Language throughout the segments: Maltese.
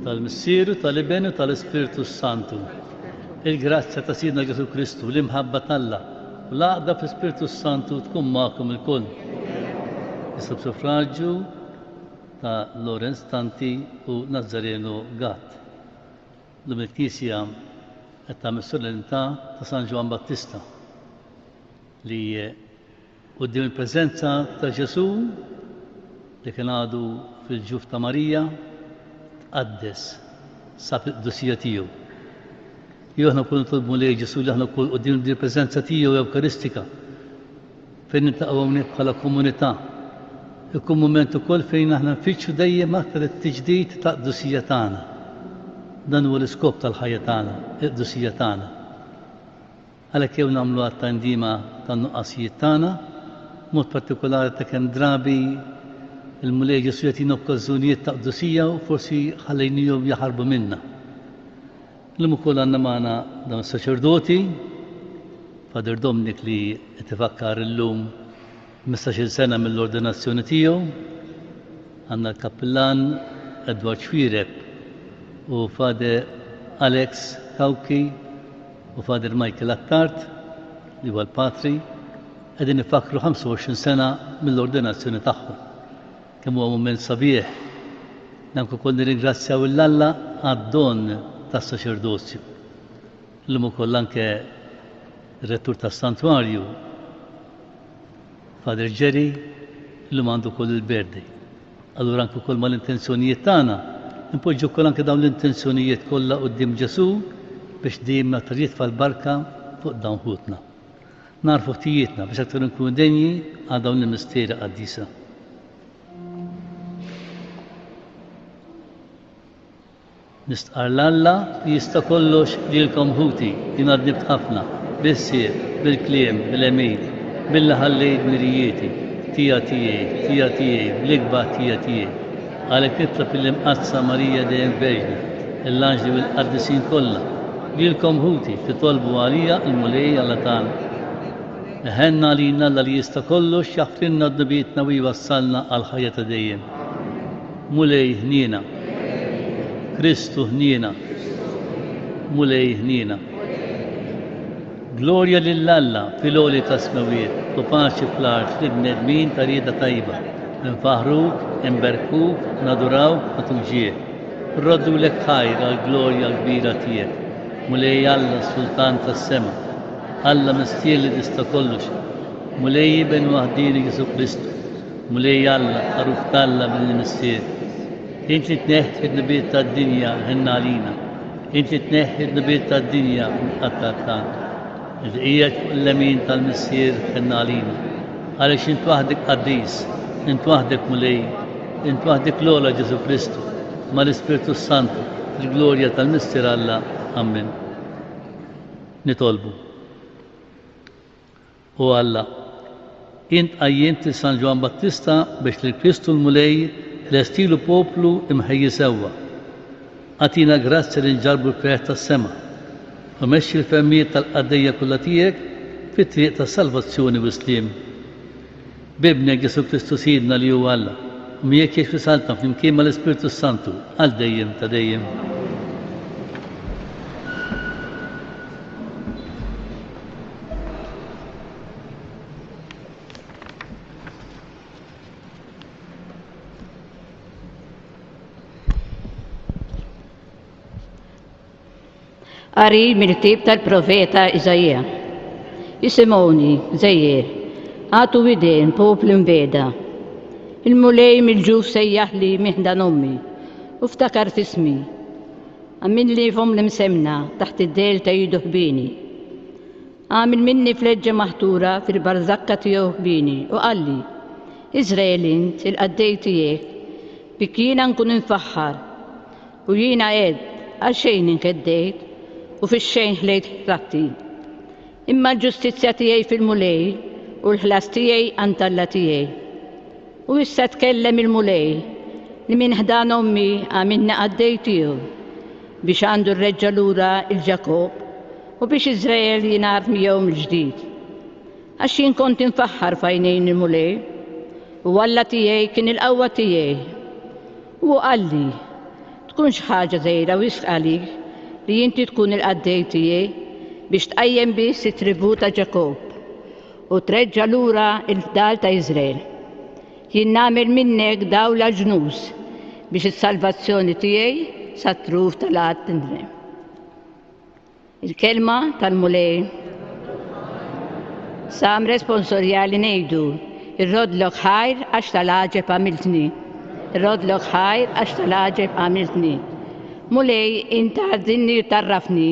Tal-Missier u tal-Iben u tal-Ispirtu s-Santu. Il-grazzja ta' Sidna Ġesù Kristu, l-imħabba t'Alla, u l-għaqda fl-Ispirtu s-Santu tkun magħkom ilkoll. Issa b'suffraġġju ta' Lawrence Tanti u Nazzareno Gatt. Illum il-Knisja qed tagħmel solennità ta' San Ġwann Battista li quddiem il-preżenza ta' Ġesù li kien għadu fil-ġuf ta' Marija tqaddes sab il-qdusija tiegħu. Jew aħna wkoll nitolbu lejn Ġesù li aħna wkoll quddiem din il-preżenza tiegħu Ewkaristika fejn niltaqgħu hawnhekk bħala komunità. Ikun mument ukoll fejn aħna nfittxu dejjem aktar it-tiġdid tal-qdusija tagħna. Dan huwa l-iskop tal-ħajja tagħna, il-qdusija tagħna. Għalhekk jew nagħmlu att ta' indiema tan-nuqqasijiet tagħna, b'mod partikulari ta' kemm drabi l-Mulej Ġesù jagħtina okkażjonijiet ta' qdusija u forsi ħallejnihom jaħarbu minna. Illum ukoll għandna magħna dawn is-saċerdoti, Father Dominic li qed ifakkar illum 15-il sena mill-ordinazzjoni tiegħu, għandna l-kappillan Edward Xuereb u Father Alex Cauchi u Father Michael Attard li huwa l-patri qegħdin ifakkru 25 sena mill-ordinazzjoni tagħhom. Kemm huwa mument sabiħ li anke wkoll nirringrazzjaw 'l Alla għad-don tas-saċerdozju. Illum ukoll anke r-rettur tas-santwarju, Father Jerry, illum għandu wkoll il-birthday. Allura anke wkoll mal-intenzjonijiet tagħna, npoġġu wkoll anke dawn l-intenzjonijiet kollha quddiem Ġesù biex dejjem aktar jitfa' l-barka fuq dawn ħutna. Nagħrfu ħtijietna biex aktar inkunu denji għal dawn il-misteri qaddisa. Nistqarr 'l Alla li jista' kollox lilkom ħuti, jiena dnibt ħafna, bil-ħsieb, bil-kliem, bil-għemil, billi ħallejt dmirijieti, ħtija tiegħi, ħtija tiegħi, bl-ikbar ħtija tiegħi. Għalhekk nitlob lill-Imqaddsa Marija dejjem Verġni, lill-anġli u l-qaddisin kollha, lilkom ħuti, titolbu għalija l-Mulej Alla tagħna. Iħenn għalina Alla li jista' kollox, jaħfrilna dnubietna u jwassalna għall-ħajja ta' dejjem. Mulej ħniena. Kristu ħniena. Mulej ħniena. Glorja lil Alla fil-għoli tas-smewiet u paċi fl-art lill-bnedmin ta' rieda tajba. Infaħħruk, inberkuk, nadurawk, nagħtuk ġieħ. Nroddulek ħajr għall-glorja kbira tiegħek. Mulej Alla, Sultan tas-sema. Alla Missier li tista' kollox. Mulej Iben waħdieni Ġesù Kristu. Mulej Alla, Ħaruf t'Alla mill-Missier. Int li tneħħi d-dnubiet tad-dinja, ħenn għalina. Int li tneħħi d-dnubiet tad-dinja, qatta' tagħna. Int li qiegħed fuq il-lemin tal-Missier, ħenn għalina. Għaliex int waħdek qaddis, int waħdek Mulej, int waħdek l-ogħla Ġesù Kristu, mal-Ispirtu s-Santu, fil-glorja tal-Missier Alla. Ammen. Nitolbu. O Alla, int qajjimt lil San Ġwann Battista biex lil Kristu l-Mulej tlestilu poplu imħejji sewwa. Agħtina grazzja li nġarrbu l-ferħ tas-sema, u mexxi l-fehmiet tal-qaddejja kollha tiegħek fit-triq tas-salvazzjoni u s-sliem. B'Ibnek Ġesù Kristu Sidna li hu Alla, u miegħek jgħix u jsaltan flimkien mal-Ispirtu s-Santu għal dejjem ta' dejjem. Qari mill-ktieb tal-profeta Iżaija. Isimgħuni, gżejjer, agħtu widien, popli mbiegħda. Il-Mulej mill-ġuf sejjaħli minn ħdan ommi, u ftakar f'ismi. Għamilli fomm l-imsemmna, taħt id-dell ta' idu ħbieni. Għamil minni fleġġa maħtura fil-barżakka tiegħu ħbieni, u qalli, Iżrael int, il-qaddej tiegħek, bik jiena nkun imfaħħar. U jiena għedt, Għalxejn inkeddejt, u fix-xejn ħlejt ħlatti. Imma l-ġustizzja tiegħi fil-Mulej, u l-ħlas tiegħi għand Alla tiegħi. U issa tkellem il-Mulej, li minn ħdan ommi għamilni qaddej tiegħu, biex għandu rreġġa' lura 'l Ġakobb, u biex Iżrael jingħaraf miegħu mill-ġdid. Għax jien kont imfaħħar f'għajnejn il-Mulej, u Alla tiegħi kien il-qawwa tiegħi. U hu qalli, tkunx ħaġa żgħira wisq għalik li inti tkun il-qaddej tiegħi biex tqajjem biss it-tribù ta' Ġakobb u treġġa' lura l-fdal ta' Iżrael. Jien nagħmel minnek dawl għall-ġnus biex is-salvazzjoni tiegħi sat-truf tal-art tindrem. Il-kelma tal-Mulej. Salm responsorjali ngħidu, Irroddlok ħajr għax tal-għaġeb għamiltni. Irroddlok ħajr għax tal-għaġeb għamiltni. Mulej, int tgħaddilni u tgħarrafni.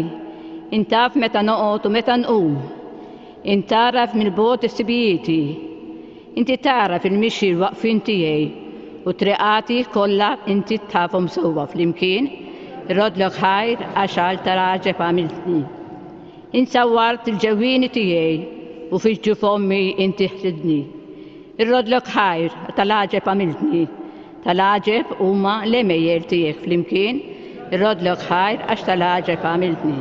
Int taf meta noqgħod u meta nqum. Int tagħraf mill-bogħod ħsibijieti. Inti tagħraf il-mixi l-waqfien tiegħi, u triqati kollha inti tafhom sewwa flimkien, irroddlok ħajr għax għal tal-għaġeb għamiltni. Int sawwart il-ġewwieni tiegħi, u fi ġuf ommi inti ħsibtni. Irroddlok ħajr għal tal-għaġeb għamiltni. Tal-għaġeb huma l-għemejjel tiegħek flimkien, irroddlok ħajr għax tal-għaġeb għamiltni.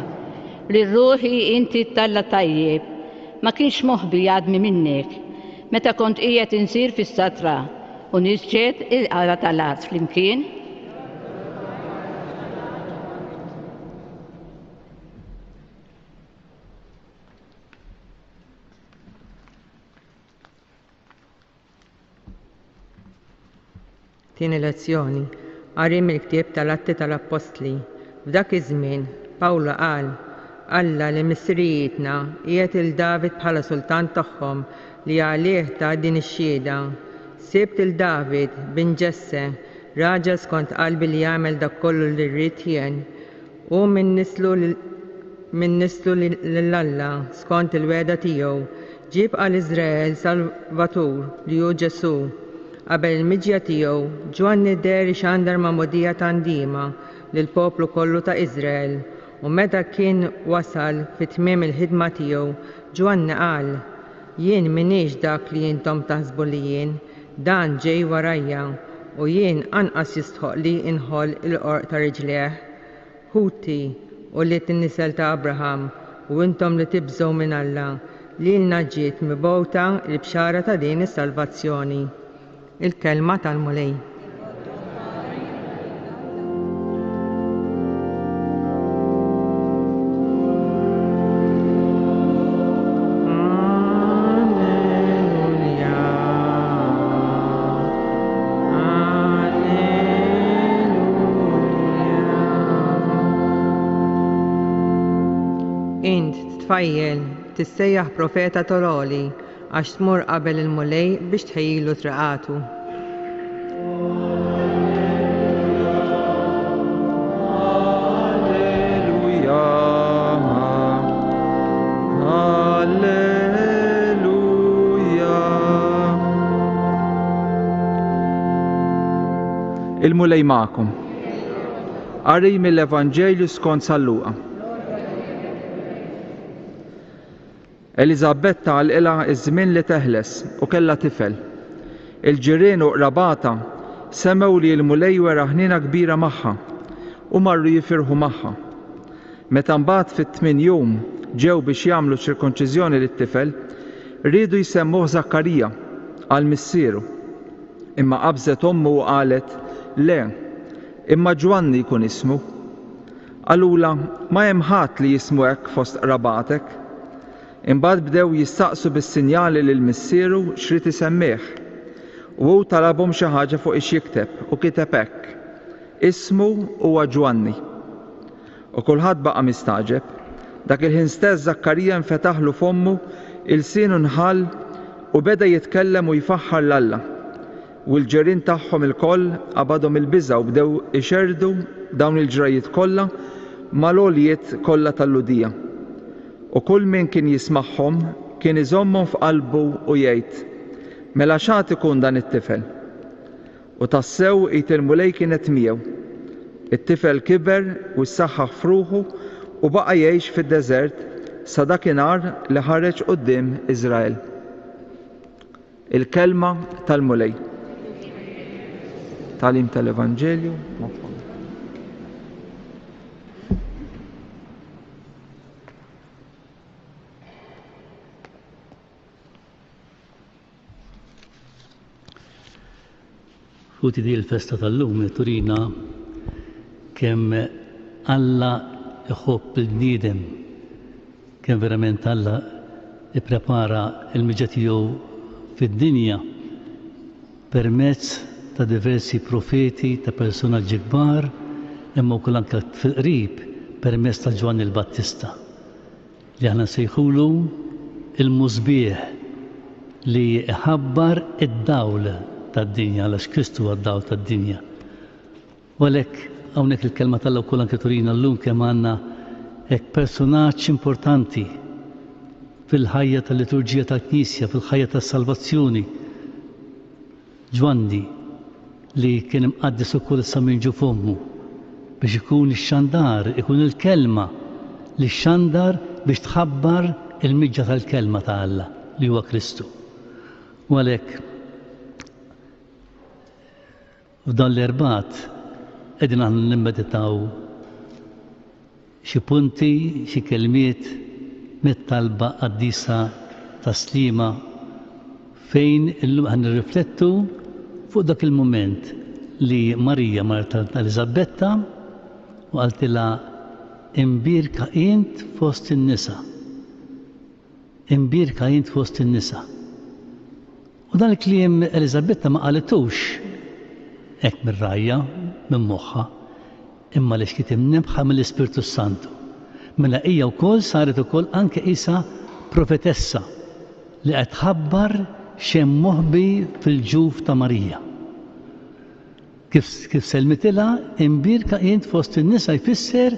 Lil ruħi inti t'Alla tajjeb, Ma kienx moħbi għadmi minnek, meta kont qiegħed insir fis-satra u nisġed il-qara tal-art flimkien? Tieni lezzjoni, Qari mill-ktieb tal-Atti tal-Appostli. F'dak iż-żmien, Pawlu qal, Alla li missirijietna qiegħed 'il David bħala sultan tagħhom li għalih ta din ix-xhieda, 'Sibt 'il David, bin Ġesse, raġel skont qalbi li jagħmel dak kollu li rrid jien. Hu minn nislu minn nislu lil Alla, skont il-wegħda tiegħu, ġieb għal Iżrael Salvatur, li hu Ġesù. Qabel il-miġja tiegħu, Ġwanni deher ixandar magħmudija ta' ndiema lill-poplu kollu ta' Iżrael, u meta kien wasal fi tmiem il-ħidma tiegħu, Ġwanni qal, Jien m'iniex dak li intom taħsbu li jien, dan ġej warajja, u jien anqas jistħoqqli nħoll il-qorq ta' riġlejh. Ħuti, ulied in-nisel ta' Abraham, u intom li tibżgħu minn Alla, lilna ġiet mibgħuta l-bxara ta' din is-salvazzjoni. Il-Kelma tal-Mulej. Int, tfajjel, tissejjaħ profeta tal-Għoli, Għax tmur qabel il-Mulej biex tħejjilu triqatu. Il-Mulej magħkom. Qari mill-Evanġelju skont San Luqa. Eliżabetta għalqilha ż-żmien li teħles u kellha tifel. Il-ġirien u qrabatha semgħu li l-Mulej wera ħniena kbira magħha u marru jifirħu magħha. Meta mbagħad fit-tmien jum ġew biex jagħmlu ċ-ċirkonċiżjoni lit-tifel, riedu jsemmuh Żakkarija, għal missieru. Imma qabżet ommu u qalet, Le, imma Ġwanni jkun ismu. Qalulha, Ma hemm ħadd li jismu hekk fost qrabatek. Imbagħad bdew jistaqsu bis-sinjali lil missieru x'ried isemmih. U hu talabhom xi ħaġa fuq ix jikteb, u kiteb hekk, Ismu huwa Ġwanni. U kulħadd baqa' mistagħġeb. Dak il-ħin stess Żakkarija nfetaħlu fommu, ilsienu nħall, u beda jitkellem u jfaħħar 'l Alla. U l-ġirien tagħhom ilkoll qabadhom il-biża' u bdew ixerrdu dawn il-ġrajjiet kollha mal-għoljiet kollha tal-Lhudija. U kull min kien jismagħhom kien iżommhom f'qalbu u jgħid, Mela x'għad ikun dan it-tifel? U tassew id il-Mulej kienet miegħu. It-tifel kiber u ssaħħaħ f'ruħu u baqa' jgħix fid-deżert sa dakinhar li ħareġ quddiem Iżrael. Il-Kelma tal-Mulej. Tagħlim tal-Evanġelju. Ħuti di l-festa tal-lum turina Kemm Alla iħobb il-bniedem, kemm verament Alla ipprepara l-miġja tiegħu fid-dinja permezz ta' diversi profeti, ta' personaġġi kbar, imma wkoll anke fil-qrib permezz ta' Ġwanni l-Battista, li aħna nsejħulu l-musbieħ li jħabbar id-dawl tad-dinja, għalax Kristu huwa d-dawl tad-dinja. U għalhekk hawnhekk il-Kelma t'Alla wkoll anke turina llum kemm għandna hekk persunaġġ importanti fil-ħajja tal-liturġija tal-Knisja, fil-ħajja tas-salvazzjoni. Ġwanni li kien imqaddes ukoll sa minn ġuf ommu biex ikun ix-xandar, ikun il-kelma li xxandar biex tħabbar il-miġja tal-Kelma ta' Alla li huwa Kristu. U għalhekk F'dan l-Erbgħat qegħdin aħna nimmeditaw xi punti, xi kelmiet mit-talba qaddisa tas-Sliema fejn illum qed nirriflettu fuq dak il-mument li Marija marret għand Eliżabetta u qaltilha Imbierka int fost in-nisa. Imbierka int fost in-nisa. U dan il-kliem Eliżabetta ma qalitux hekk mir-rajja, minn moħħha, imma għaliex kienet imnebbħa mill-Ispirtu s-Santu. Mela hija wkoll saret ukoll anke qisha profetessa li qed tħabbar x'hemm moħbi fil-ġuf ta' Marija. Kif, kif sellmitilha, imbierka int fost in-nisa jfisser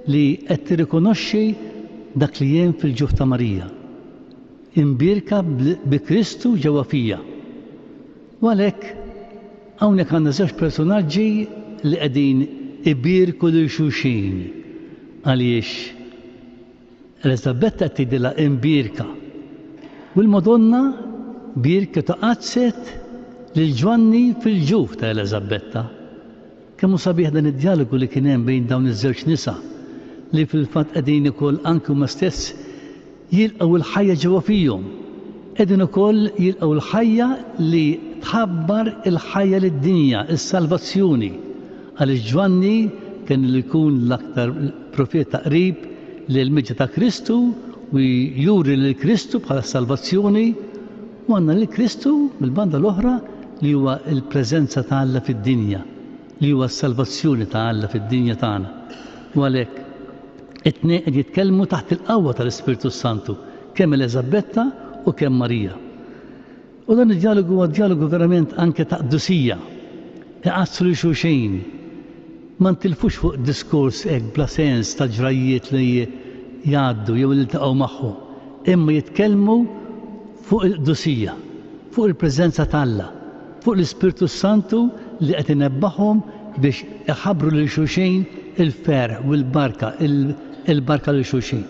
li qed tirrikonoxxi dak li hemm fil-ġuf ta' Marija. Imbierka bi Kristu ġewwa fija. U għalhekk hawnhekk għandna żewġ persunaġġi li qegħdin ibierku lil xulxin għaliex Eliżabetta qed tgħidilha imbierka u l-Madonna bierket u qaddset lil Ġwanni fil-ġuf ta' Eliżabetta. Kemm hu sabiħ dan id-djalogu li kien hemm bejn dawn iż-żewġ nisa li fil-fatt qegħdin ukoll anki huma stess jilqgħu l-ħajja ġewwa fihom. Qegħdin ukoll jilqgħu l-ħajja li tħabbar il-ħajja lid-dinja, is-salvazzjoni. Għaliex Ġwanni kien li jkun l-aktar profeta qrib lill-miġja ta' Kristu u juri lil Kristu bħala s-salvazzjoni, u għandna lil Kristu mill-banda l-oħra li huwa l-preżenza ta' Alla fid-dinja, li huwa s-salvazzjoni ta' Alla fid-dinja tagħna. U għalhekk, it-tnejn qed jitkellmu taħt il-qawwa tal-Ispirtu s-Santu, kemm Eliżabetta u kemm Marija. U dan id-djalogu huwa djalogu verament anke ta' qdusija. Iqassru lil xulxin. Ma ntilfux fuq diskors hekk bla sens ta' ġrajjiet li jgħaddu jew li niltaqgħu magħhom, imma jitkellmu fuq il-qdusija, fuq il-preżenza t'Alla, fuq l-Ispirtu s-Santu li qed inebbaħhom biex iħabbru lil xulxin il-ferħ u l-barka, il-barka lil xulxin.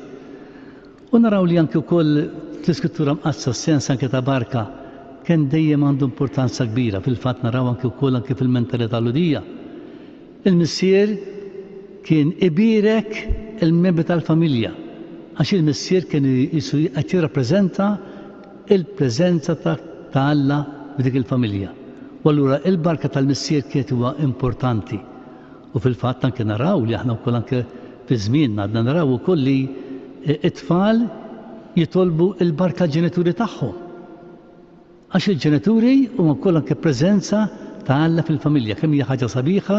U naraw li anki wkoll fl-Iskrittura Mqaddsa s-sens anke ta' barka kien dejjem għandu importanza kbira. Fil-fatt naraw anki wkoll anki fil-mentalità Lhudija. Il-missier kien ibierek il-membri tal-familja għax il-missier kien qisu qed jirrappreżenta il-preżenza ta' Alla f'dik il-familja. U allura il-barka tal-missier kienet huwa importanti. U fil-fatt anke naraw li aħna wkoll anke fi żmienna għadna naraw ukoll li t-tfal jitolbu l-barka l-ġenituri tagħhom. Għax il-ġenituri huma wkoll anke preżenza ta' Alla fil-familja. Kemm hija ħaġa sabiħa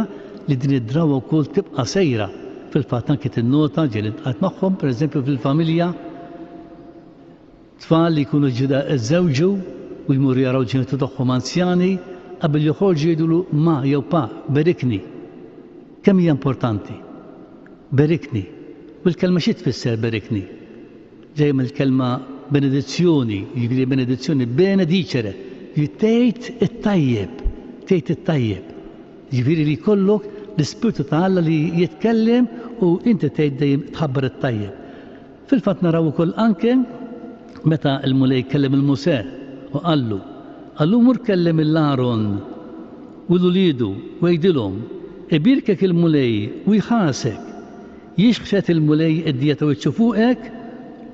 li din id-drawwa wkoll tibqa' sejra. Fil-fatt anke tinnota ġieli ltqajt magħhom, pereżempju fil-familja, Tfal li jkunu ġa żżewġu u jmorru jaraw il-ġenituri tagħhom anzjani, qabel joħorġu jgħidulu ma jew pa, berikni. Kemm hija importanti? Berikni. U l-kelma xi tfisser berikni? Ġejja mill-kelma benedizzjoni, jiġifieri benedizzjoni, bene dicere, jiġifieri tgħid it-tajjeb, tgħid it-tajjeb. Jiġifieri li jkollok l-Ispirtu ta' Alla li jitkellem u inti tgħid dejjem tħabbar it-tajjeb. Fil-fatt naraw ukoll anke meta l-Mulej kellem 'il Mosè u qallu, Qallu mur kellem 'il Aron u 'l uliedu u għidilhom, Ibierkek il-Mulej u jħarsek, jixħet il-Mulej id-dija ta' wiċċu fuqek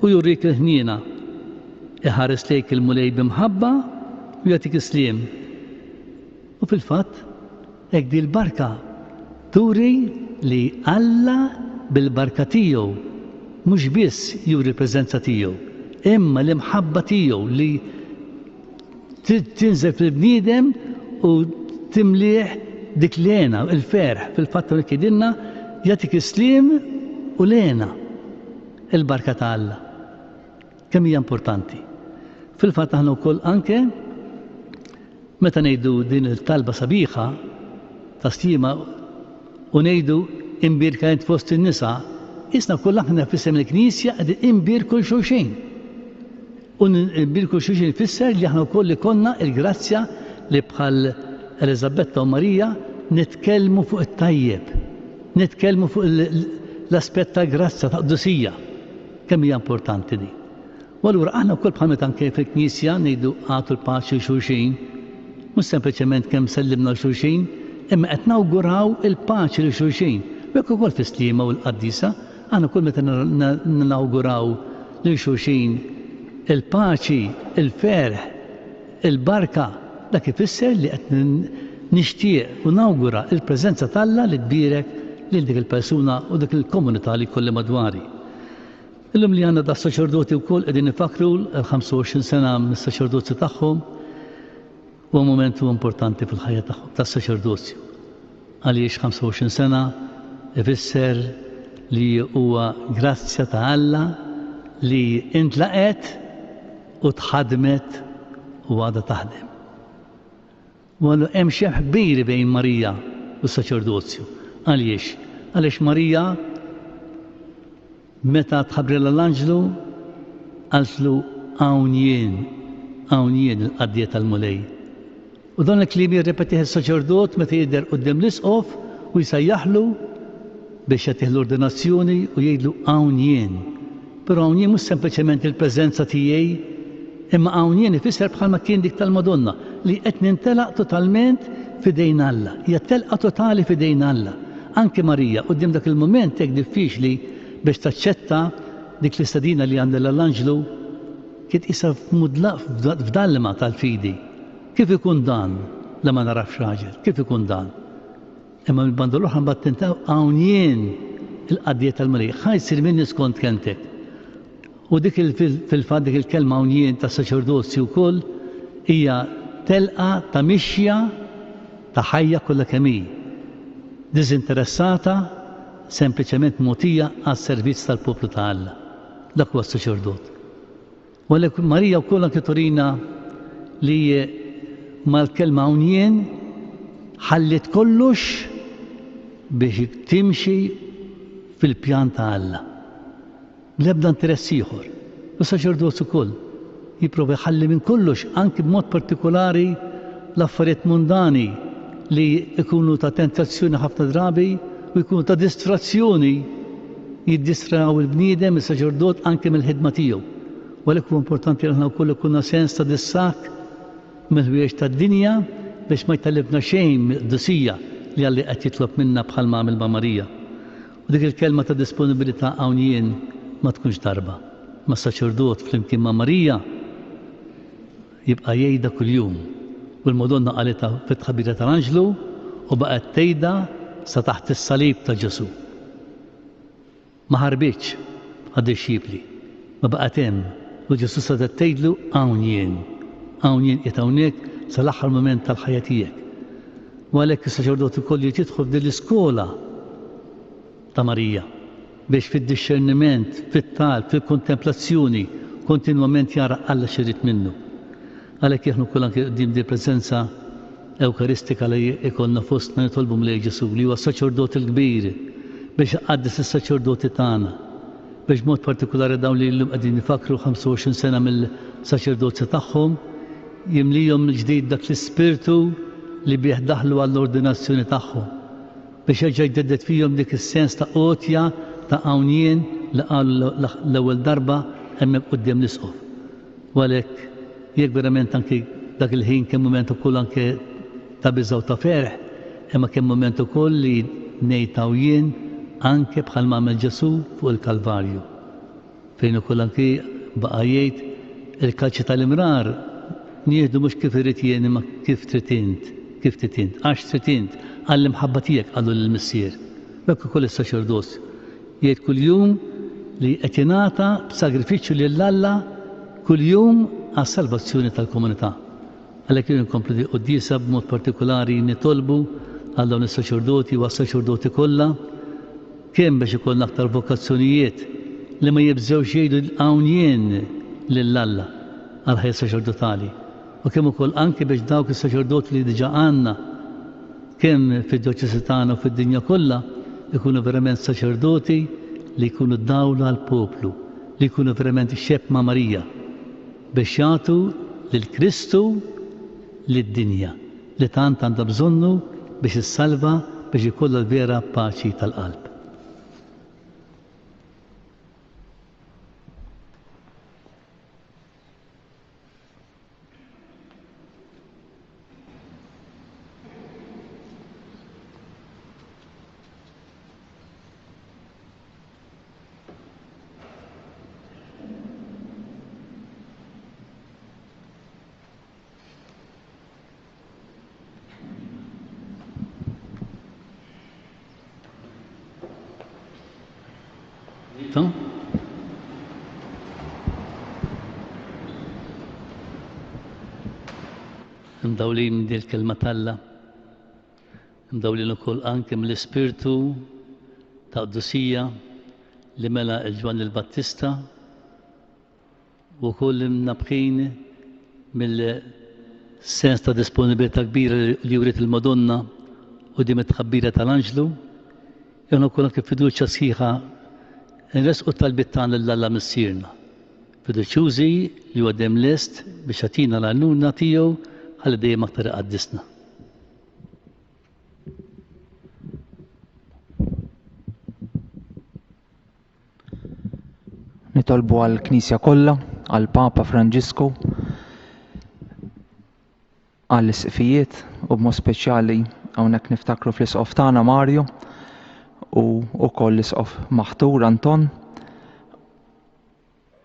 u jurik il-ħniena. Iħares lejk il-Mulej bi mħabba u jagħtik is-sliem. U fil-fatt, hekk din il-barka turi. li Alla bil-barka tiegħu mhux biss juri l-preżenza tiegħu, imma l-imħabba tiegħu li tinżel fil-bniedem u timlieh dik l-hena, il-ferħ. Fil-fatt hawnhekk jgħidilna jagħtik is-sliem u l-hena, il-barka ta' Alla. Kemm hija importanti. Fil-fatt aħna wkoll anke meta ngħidu din il-talba sabiħa ta' sliema u ngħidu imbierka int fost in-nisa, isna wkoll aħna f'isem il-Knisja qegħdin imbierku 'l xulxin. U nbierku 'l xulxin ifisser li aħna wkoll ikollna l-grazzja li bħal Eliżabetta u Marija nitkellmu fuq it-tajjeb, nitkellmu fuq l-aspett tal-grazzja, ta' qdusija. Kemm hija importanti din. U allura aħna wkoll bħal meta anke fil-Knisja ngħidu agħtu l-paċi 'l xulxin, mhux sempliċement kemm sellimna 'l xulxin, imma qed nawguraw il-paċi lil xulxin. U hekk ukoll fis-Sliema u l-Qaddisa, aħna wkoll meta nawguraw lil xulxin il-paċi, il-ferħ, il-barka, dak ifisser li qed nixtieq u nawgura l-preżenza t'Alla li tbierek lil dik il-persuna u dik il-komunità li jkolli madwari. Illum li għandna das-saċerdoti wkoll qegħdin ifakkru l-25 sena mis-saċerdozju tagħhom, huwa mument importanti fil-ħajja tagħhom tas-saċerdozju. Għaliex 25 sena ifisser li huwa grazzja ta' Alla li intlaqgħet u tħaddmet u għadha taħdem. U allura hemm xebh kbir bejn Marija u s-saċerdozju. Għaliex? Għaliex Marija meta tħabbrilha l-anġlu qaltlu hawn jien, hawn jien il-qaddija tal-Mulej. U dan il-kliem jirrepetih is-saċerdot meta jidher quddiem l-isqof u jsejjaħlu biex jagħtih l-ordinazzjoni u jgħidlu hawn jien. Però hawn jien mhux sempliċement il-preżenza tiegħi, imma hawn jien ifisser bħalma kien dik tal-Madonna li qed nintelaq totalment f'idejn Alla. Hija telqa totali f'idejn Alla. Anke Marija quddiem dak il-mument hekk diffiċli biex taċċetta dik l-istedina li għamlilha l-anġlu, kienet qisha f'dalma tal-fidi. Kif ikun dan li ma nagħrafx raġel? Kif ikun dan? Imma mill-banda l-oħra mbagħad tintaw hawn jien il-qaddija tal-Mulej, ħa jsir minni skont kelmtek. U dik fil-fatt dik il-kelma hawn jien tas-saċerdozju wkoll hija telqa ta' mixja ta' ħajja kollha kemm hi. Diżinteressata, sempliċement mogħtija għas-servizz tal-poplu ta' Alla. Dak huwa s-saċerdot. U għalhekk Marija wkoll anke turina li mal-kelma hawn jien ħalliet kollox biex timxi fil-pjan ta' Alla. Bl-ebda interess ieħor. U s-saċerdot ukoll jipprova jħalli minn kollox anki b'mod partikolari l-affarijiet mondani li jkunu ta' tentazzjoni ħafna drabi u jkunu ta' distrazzjoni jiddistraw il-bniedem, is-saċerdot, anke mill-ħidma tiegħu. U għalhekk huwa importanti li aħna wkoll ikollna sens ta' distakk mill-ħwejjeġ tad-dinja biex ma jtellifna xejn mill-qdusija li Alla qed jitlob minna bħalma għamel ma' Marija. U dik il-kelma ta' disponibilità hawn jien ma tkunx darba. Ma s-saċerdot flimkien ma' Marija jibqa' jgħidha kuljum. U l-Madonna qalitha fit-tħabbira tal-anġlu u baqgħet tgħidha sa taħt is-salib ta' Ġesù. Ma ħarbitx għad-dixxipli, ma baqgħet hemm u Ġesù setgħet tgħidlu hawn jien, hawn jien qiegħed hawnhekk sal-aħħar mument tal-ħajja tiegħek. U għalhekk is-saċerdot ukoll jrid jidħol f'din l-iskola ta' Marija biex fid-dixxerniment, fit-talb, fil-kontemplazzjoni kontinwament jara Alla x'irid minnu. Għalhekk aħna wkoll anke quddiem din il-preżenza Ewkaristika li jkollna fostna nitolbu Mulej Ġesù li huwa s-Saċerdot il-Kbir biex iqaddes is-saċerdoti tagħna, biex b'mod partikulari dawn li llum qegħdin ifakkru 25 sena mill-saċerdozju tagħhom, jimlihom mill-ġdid dak l-ispirtu li bih daħlu għall-ordinazzjoni tagħhom, biex jerġa' jġedded fihom dik is-sens ta' għotja ta' hawn jien li qalu l-ewwel darba hemmhekk quddiem l-Isqof. U għalhekk, jekk verament anki dak il-ħin kien mument ukoll anke ta' biża' u ta' ferħ, imma kien mument ukoll li ngħid hawn jien anke bħalma għamel Ġesù fuq il-Kalvarju, fejn ukoll anki baqa' jgħid il-kalċi tal-imrar nieħdu mhux kif irrid jien imma kif trid int, kif trid int, għax trid int, għall-imħabba tiegħek qallu lill-Missier. Hekk ukoll is-saċerdozju jgħid kuljum li qed jingħata b'sagrifiċċju lil Alla kuljum għas-salvazzjoni tal-komunità. Għalhekk irridu nkomplu din il-quddiesa b'mod partikulari nitolbu għal dawn is-saċerdoti u għas-saċerdoti kollha kemm biex ikollna aktar vokazzjonijiet li ma jibżgħux jgħidu hawn jien lil Alla għall-ħajja saċerdotali u kemm ukoll anki biex dawk is-saċerdoti li diġà għandna kemm fid-djoċesi tagħna u fid-dinja kollha ikunu verament saċerdoti li jkunu dawl għall-poplu, li jkunu verament xebh ma' Marija biex jagħtu lil Kristu lid-dinja li tant għandha bżonnu biex issalva biex ikollha l-vera paċi tal-qalb. Imdawlin minn din il-kelma t'Alla, imdawlin ukoll anke mill-ispirtu ta' qdusija li mela il-Ġwanni l-Battista u wkoll imnabbħin mill-sens ta' disponibilità kbira li wriet il-Madonna quddiem it-tħabbira tal-anġlu, jagħna wkoll anke fiduċja sħiħa nressqu t-talbiet tagħna lil Alla Missierna, fiduċjużi li huwa dejjem lest biex jagħtina l-għajnuna tiegħu ħalli dejjem aktar iqaddisna. Nitolbu għall-Knisja kollha, għall-Papa Franġisku, għall-isqfijiet u b'mod speċjali hawnhekk niftakru fl-isqof tagħna Mario u wkoll l-isqof maħtur Anton.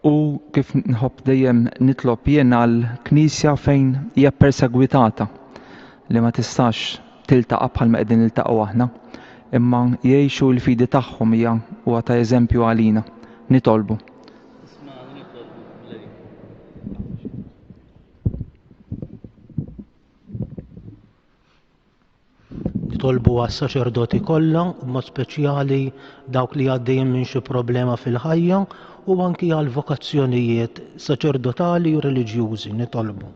U kif nħobb dejjem nitlob jien għal knisja fejn hija persegwitata li ma tistax tiltaqa' bħalma qegħdin niltaqgħu aħna, imma jgħixu l-fidi tagħhom hija huwa ta' eżempju għalina. Nitolbu. Nitolbu għas-saċerdoti kollha, b'mod speċjali dawk li għaddejjin minn xi problema fil-ħajja u anki għal vokazzjonijiet saċerdotali u reliġjużi. Nitolbu.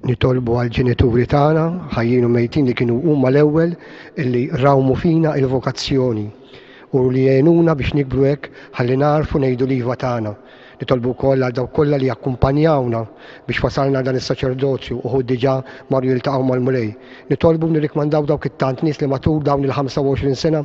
Nitolbu għal ġenituri tagħna, ħajjin u mejtin li kienu huma l-ewwel illi rawmu fina il-vokazzjoni u li għenuna biex nikbru hekk ħalli nagħrfu ngħidu l-iva tagħna. Nitolbu wkoll għal dawk kollha li akkumpanjawna biex wasalna għal dan is-saċerdozju, uħud diġà marru jiltaqgħu mal-Mulej. Nitolbu u nirrikmandaw dawk it-tant nies li matul dawn il-25 sena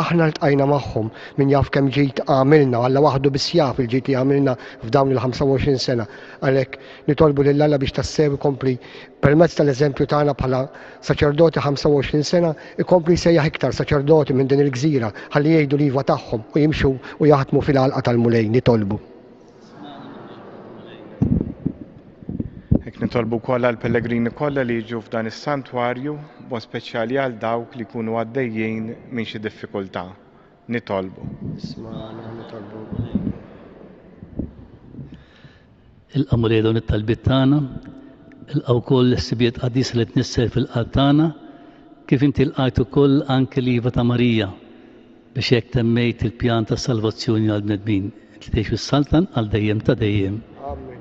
aħna ltqajna magħhom, min jaf kemm ġid għamilna, Alla waħdu biss jaf il-ġid li għamilna f'dawn il-25 sena. Għalhekk nitolbu lil Alla biex tassew ikompli permezz tal-eżempju tagħna bħala saċerdoti 25 sena, ikompli jsejjaħ iktar saċerdoti minn din il-gżira ħalli jgħidu l-iva tagħhom u jimxu u jaħdmu fil-għalqa tal-Mulej. Nitolbu. Hekk nitolbu wkoll għall-pellegrini kollha li jiġu f'dan is-santwarju, b'mod speċjali għal dawk li jkunu għaddejjin minn xi diffikultà. Nitolbu. Ismagħna, nitolbu. Ilqa' Mulej dawn it-talbiet tagħna, ilqa' wkoll l-ħsibijiet qaddisa li tnissel fil-qalb tagħna, kif inti lqajt ukoll anke l-iva ta' Marija biex hekk temmejt il-pjan tas-salvazzjoni għall-bnedmin, int li tgħix u ssaltan għal dejjem ta' dejjem. Amen.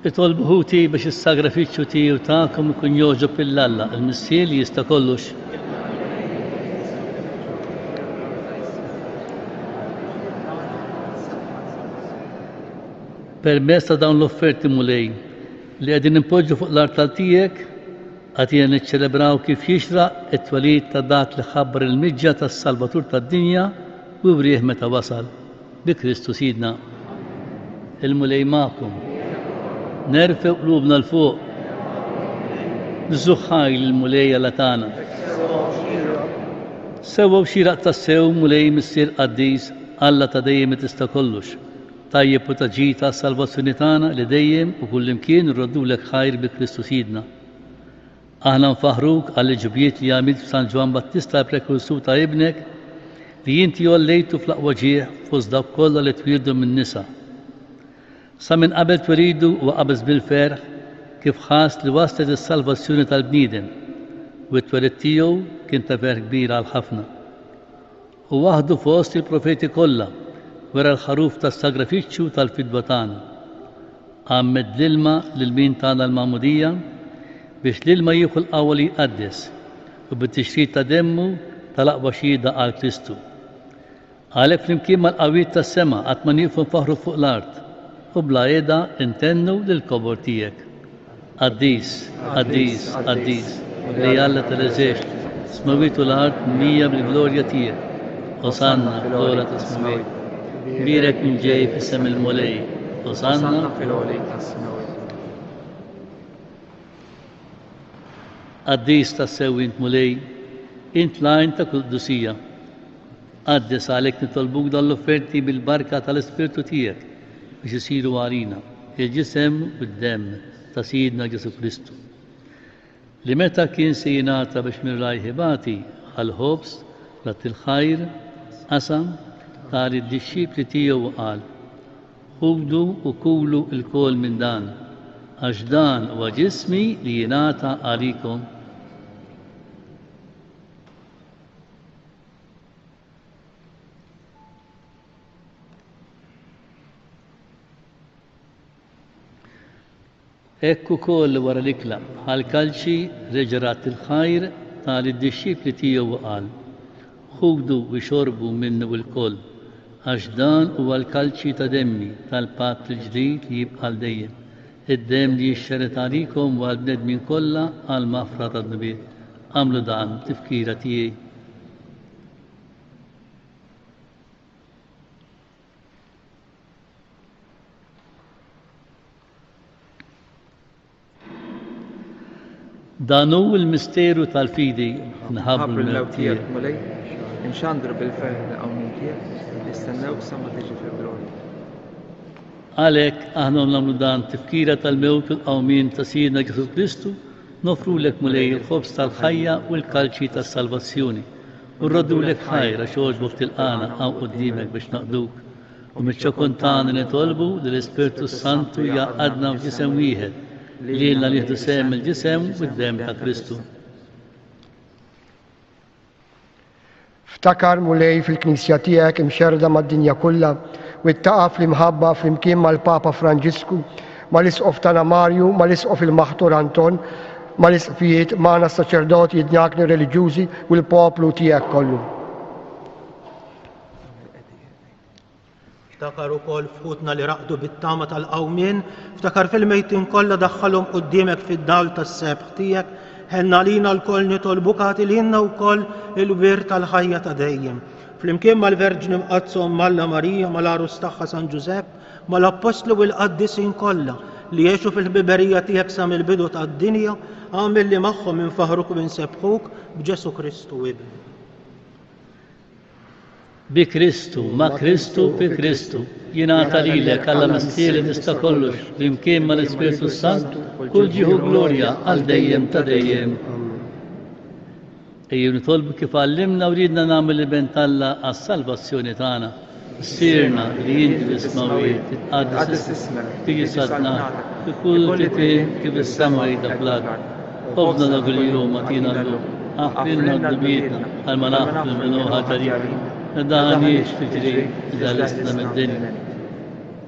Itolbu ħuti biex is-sagrifiċċju tiegħi u tagħkom ikun jogħġob lil Alla, il-Missier li jista' kollox. Permezz ta' dawn l-offerti Mulej, li qegħdin inpoġġu fuq l-artal tiegħek, agħtina niċċelebraw kif jixraq it-twelid ta' dak li ħabbar il-miġja tas-Salvatur tad-dinja u wrieh meta wasal. Bi Kristu Sidna. Il-Mulej magħkom. Nerfgħu qlubna 'l fuq. Niżżuh ħaj lill-Mulej Alla tagħna. Sewwa u xieraq tassew, Mulej Missier qaddis, Alla ta' dejjem li tista' kollox. Tajjeb u ta' ġid għas-salvazzjoni tagħna li dejjem u kullimkien irroddulek ħajr bi Kristu Sidna. Aħna nfaħħruk għall-għeġubijiet li għamilt f'San Ġwann Battista l-prekursur ta' Ibnek, li inti għollejtu fl-aqwa ġieħ fost dawk kollha li twieldu min-nisa. Sa minn qabel twelidu huwa qabeż bil-ferħ kif ħass li waslet is-salvazzjoni tal-bniedem, u t-twelid tiegħu kien ta' ferħ kbir għal ħafna. Hu waħdu fost il-profeti kollha wera l-ħaruf tas-sagrifiċċju tal-fidwa tagħna. Għammed l-ilma lil min tana l-magħmudija biex l-ilma jieħu l-qawwa li jqaddes u bit-tixrid ta' demmu ta l-aqwa xhieda għal Kristu. Għalhekk flimkien mal-qawwiet tas-sema qatt ma nieqfu nfaħħru fuq l-art u bla heda ntennu lill-kobor tiegħek. Qaddis, qaddis, qaddis, Mulej Alla tal-eżerċti, is-smewwiet u l-art mimlija bil-glorja tiegħek. Osanna fl-ogħla tas-smewwiet. Bierek min ġej f'isem il-Mulej. Osanna fil-għoli tas-smewwiet. Qaddis tassew int Mulej, int l-għajn ta' kull qdusija. Qaddes għalhekk nitolbuk dawn l-offerti bil-barka tal-Ispirtu tiegħek biex isiru għalina il-ġisem u d-demm ta' Sidna Ġesù Kristu, li meta kien se jingħata biex minn rajh ibati, ħa l-ħobż, radd il-ħajr, qasam, ta lid-dixxipli tiegħu u qal, Ħudu u kulu lkoll minn dan, għax dan huwa ġismi li jingħata għalikom. Hekk ukoll wara l-ikla, ħa l-kalċi, reġa' radd il-ħajr, ta lid-dixxipli tiegħu u qal, Ħudu u xorbu minnu lkoll, għax dan huwa l-kalċi ta' demmi tal-patt il-ġdid li jibqa' għal dejjem, id-demm li jixxerred għalikom u għall-bnedmin kollha għall-maħfra tad-dnubiet. Agħmlu dan b'tifkira tiegħi. Dan hu l-misteru tal-fidi, nħabbru l-mewt tiegħek, Mulej, inxandru bil-ferħ il-qawmien tiegħek, nistennewk sa ma tiġi fil-glorja. Għalhekk aħna nagħmlu dan tifkira tal-mewt u l-qawmien ta' Sidna Ġesù Kristu, noffrulek Mulej il-ħobż tal-ħajja u l-kalċi tas-salvazzjoni. U rroddulek ħajr għax għoġbok tilqagħna hawn quddiemek biex naqduk. U miċ-ċokon tagħna nitolbu li l-Ispirtu s-Santu jgħaqqadna f'ġisem wieħed, lilna nieħdu sehem mill-ġisem u d-demm ta' Kristu. Ftakar, Mulej, fil-Knisja tiegħek imxerrda mad-dinja kollha, u ittaqa' fl-imħabba flimkien mal-Papa Franġisku, mal-Isqof tagħna Marju, mal-Isqof il-Maħtur Anton, mal-Isqfijiet, magħna s-saċerdoti, id-djakni reliġjużi u l-poplu tiegħek kollu. Ftakar ukoll f'ħutna li raqdu bit-tama tal-qawmien, ftakar fil-mejtin kollha daħħalhom quddiemek fid-dawl tas-sebħ tiegħek, ħenn għalina lkoll nitolbuk agħti lilna wkoll il-wirt tal-ħajja ta' dejjem. Flimkien mal-Verġni Mqaddsa Omm Alla Marija, mal-għarus tagħha San Ġużepp, mal-Appostli u l-qaddisin kollha li għexu fil-ħbiberija tiegħek sa mill-bidu tad-dinja, agħmel li magħhom infaħħruk u insebbħuk b'Ġesù Kristu Ibnek. Bi Kristu, ma' Kristu, fi Kristu, jingħata lilek, Alla Missier li tista' kollox, flimkien mal-Ispirtu s-Santu, kull ġieħ u glorja għal dejjem ta' dejjem. Ejjew nitolbu kif għallimna u riedna nagħmlu l-Iben t'Alla għas-salvazzjoni tagħna. Missierna li inti fis-smawwiet, titqaddes ismek, tiġi saltnatek, ikun li trid kif is-sema jidha fl-art. Ħobżna ta' kuljum agħtina llum. Aħfrilna dnubietna bħalma naħfru lil min hu ħati għalina. Tdaħħalniex fi triq, iżda ħlisna mid-deni.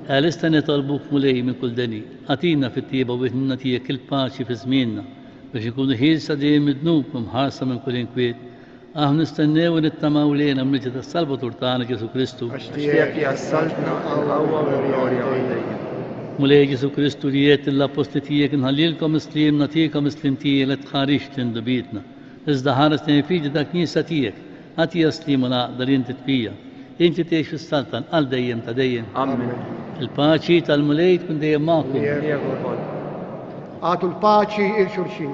Għalista nitolbuk Mulej minn kull deni, agħtina fit-tjieba u ħniena tiegħek il-paċi fi żmienna, biex inkunu ħielsa dejjem mid-dnub u mħarsa minn kull inkwiet. Aħna nistennew u nittamaw lejn il-miġja tas-Salvatur tagħna Ġesù Kristu. Għax tiegħek hija s-saltna, il-qawwa u l-glorja għal dejjem. Mulej Ġesù Kristu li għedt lill-appostli tiegħek inħallilkom is-sliem nagħtikom is-sliem tiegħi la tħarisx l-indubietna, iżda ħares lejn il-fidi tal-Knisja tiegħek. Agħtiha s-sliem u l-għaqda li inti tfija. Inti tgħix fis-saltan għal dejjem ta' dejjem. Amen. Il-paċi tal-Mulej tkun dejjem magħkom. Miegħek ukoll. Agħtu l-paċi 'il xulxin.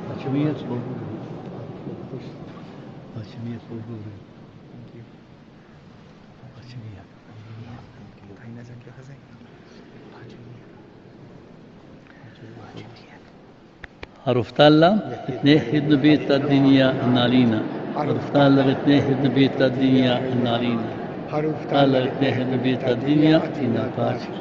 Paċi miegħek Paċi miegħek Paċi miegħek. Tajna eżempju ħażin. Paċi miegħek. Paċi miegħek. Ħaruf t'Alla li tneħħi d-dnubiet tad-dinja għalina. Ħaruf t'Alla li tneħħi d-dnubiet tad-dinja għalina. Ħaruf t'Alla li tneħħi d-dnubiet tad-dinja agħtina l-paċi.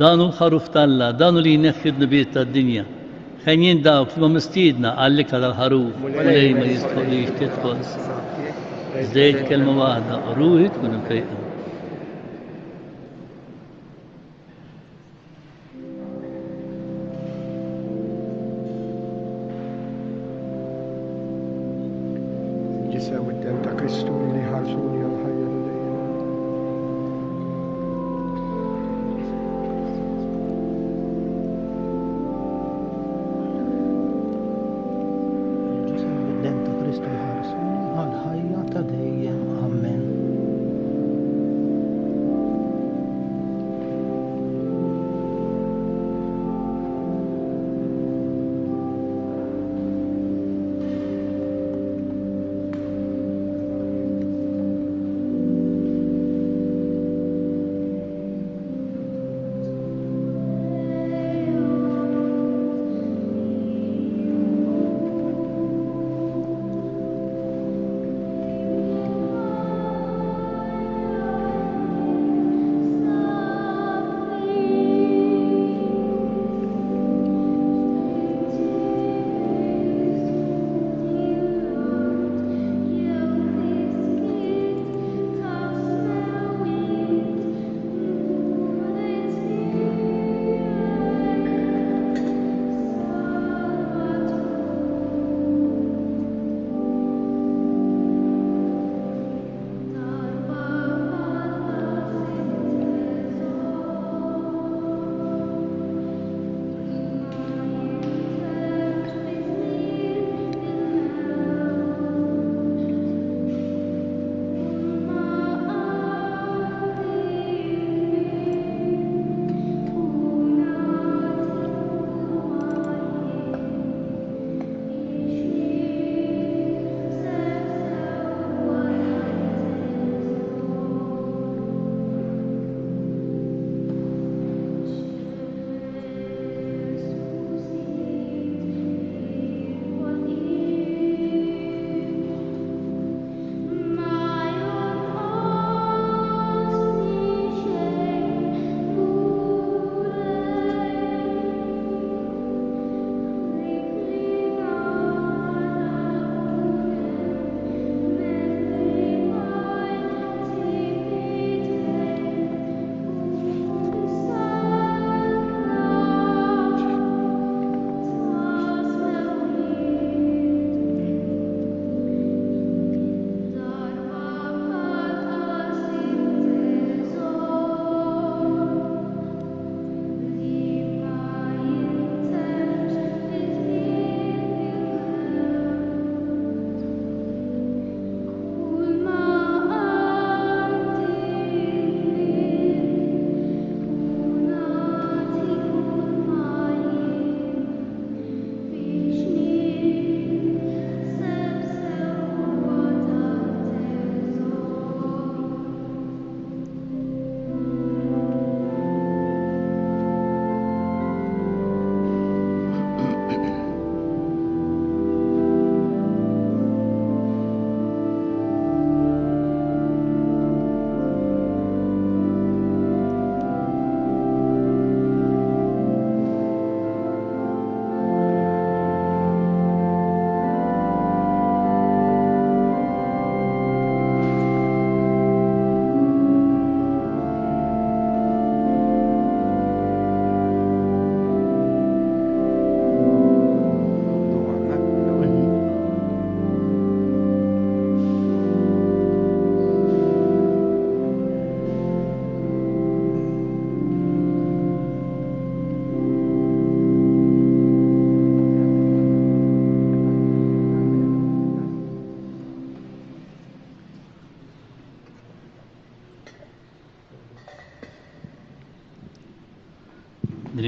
Dan hu l-Ħaruf t'Alla, dan hu li jneħħi d-dnubiet tad-dinja. Henjin dawk li huma mistiedna għall-ikla tal-Ħaruf, Mulej ma jistħoqlix tidħol. Iżda għid kelma waħda u ruħi tkun imfejqa. Il-ġisem u d-demm ta' Kristu li jħarsuni għall-ħajja ta' dejjem. Il-ġisem u d-demm ta' Kristu jħarsuni għall-ħajja ta' dejjem. Amen.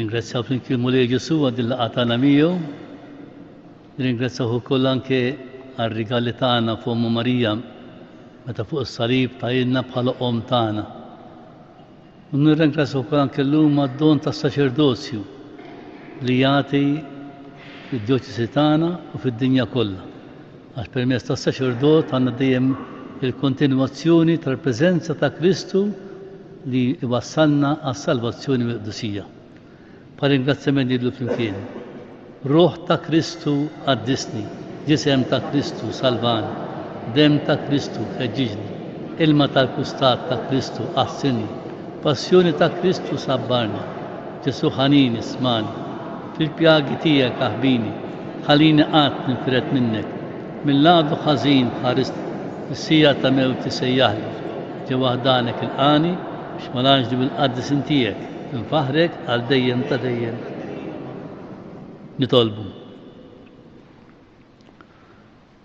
Nirringrazzjaw flimkien Mulej Ġesù għal din laqgħa tagħna miegħu. Nirringrazzjaw ukoll anke għar-rigali tagħna fuq Ommu Marija meta fuq is-salib tajilna bħala omm tagħna. U nirringrazzjaw ukoll anke llum għad-don tas-saċerdozju li jagħti fid-djoċesi tagħna u fid-dinja kollha. Għax permezz tas-saċerdot għandna dejjem il-kontinwazzjoni tal-preżenza ta' Kristu li jwassalna għas-salvazzjoni u l-qdusija. Pa' ringrazzjament ngħidlu flimkien, Ruħ ta' Kristu qaddisni, ġisem ta' Kristu salvani, demm ta' Kristu ħeġġiġni, ilma tal-kustat ta' Kristu għassilni, passjoni ta' Kristu sabbarni, Ġesù ħanin ismagħni, fil-pjagi tiegħek aħbini, tħallini qatt ninfired minnek, mill-għadu ħażin ħarisni, fis-siegħa ta' mewti sejjaħli, ġewwa ħdanek ilqagħni, biex mal-anġli u l-qaddisin tiegħek infaħħrek għal dejjem ta' dejjem. Nitolbu.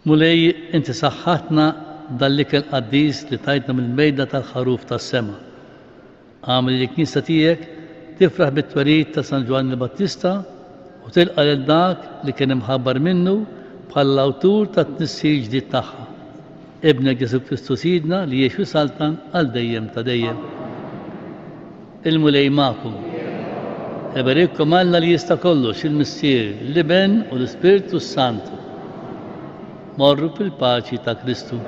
Mulej, inti saħħaħtna b'dan l-ikel qaddis li tajtna mill-mejda tal-Ħaruf tas-sema. Agħmel li l-Knisja tiegħek tifraħ bit-twelid ta' San Ġwanni Battista u tilqa' lil dak li kien imħabbar minnu bħala l-awtur tat-tnissil ġdid tagħha. Ibnek Ġesù Kristu Sidna li jgħix u jsaltan għal dejjem ta' dejjem. Il-Mulej magħkom. Iberikkom Alla li jista' kollox, il-Missier, l-Iben u l-Ispirtu s-Santu. Morru fil-paċi ta' Kristu.